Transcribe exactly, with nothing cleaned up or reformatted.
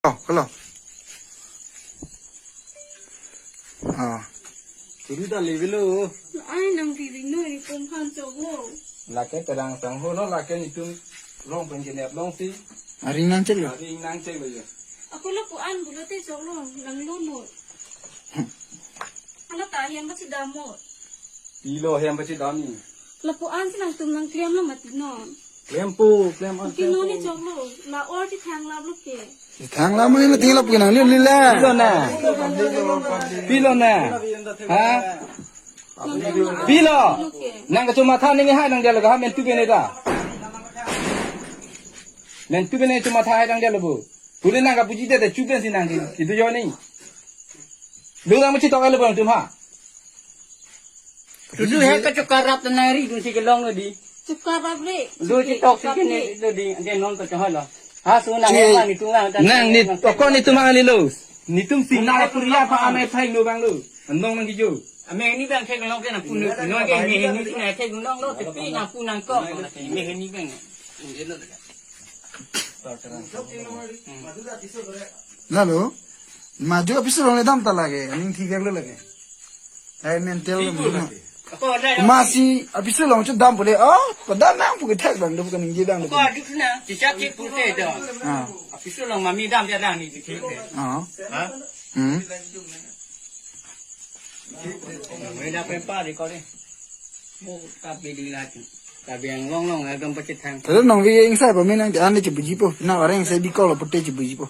Oh, kalo. Ah. Turu ta levelo. Ai nang diri no ni pum khan choklo. Lake terang sang ho lo, lake nitum rong pen kenep long si. Aring nangcheklo. Aring nangcheklo ya. Ako lapu-an pulote choklo, langlo no. Ala ta hem pachedam mo. Pilo hem pachedam ni. Lapu-an si nangtum nangklemlo mati non. Klempo, klem an. Pino ni choklo, la or si thang laplo ke. Thang lap mo, la thang lap ke nang lila. Pilo na. Pilo na. Ha? Pilo. Nang kachomatha ningje hai nangdetlo ke ha, mentu bene ta. Mentu bene chomatha hai nangdetlo bo. Pule nang kapuji te te chuben si nang ki, kitu jo ni. Lu nang machi tok lo bo nangtum ha. Tutu he kachokarap ta nang ri dun si kelong lo di. Chokarap le. Lu si tok si kene lo di, ante non to chahal lo. Ha, su nang Chi- ya ni tu nang ta Nang ni, nang okon nitum ang ni lo. Nitum si nang puriya pa anai phai lo bang lo. Andong nang kijo. Ame ni bang thek long ke nang pun, nang ke ni ni si nang thek long lo, tapi nang pun nang ko, me ni bang. Lalo, maju apiso along le dam ta lake, aning thik lo lake. Ai mental lo mo. Masi apiso along chu dam pule, oh, padam nang pu kethek bang do, pu kaningje bang do. Ko aduk na, chicha chik pute do. Ah. Apiso along mami dam ja dam ni chik. Ah. Ha? Hmm. Weda pepa di kore. Mo tapi di lagi. Tapi yang long long agam pachethang. Tadi nang wi yang saya pemenang di ane chibuji po. Na orang saya bikol pute chibuji po.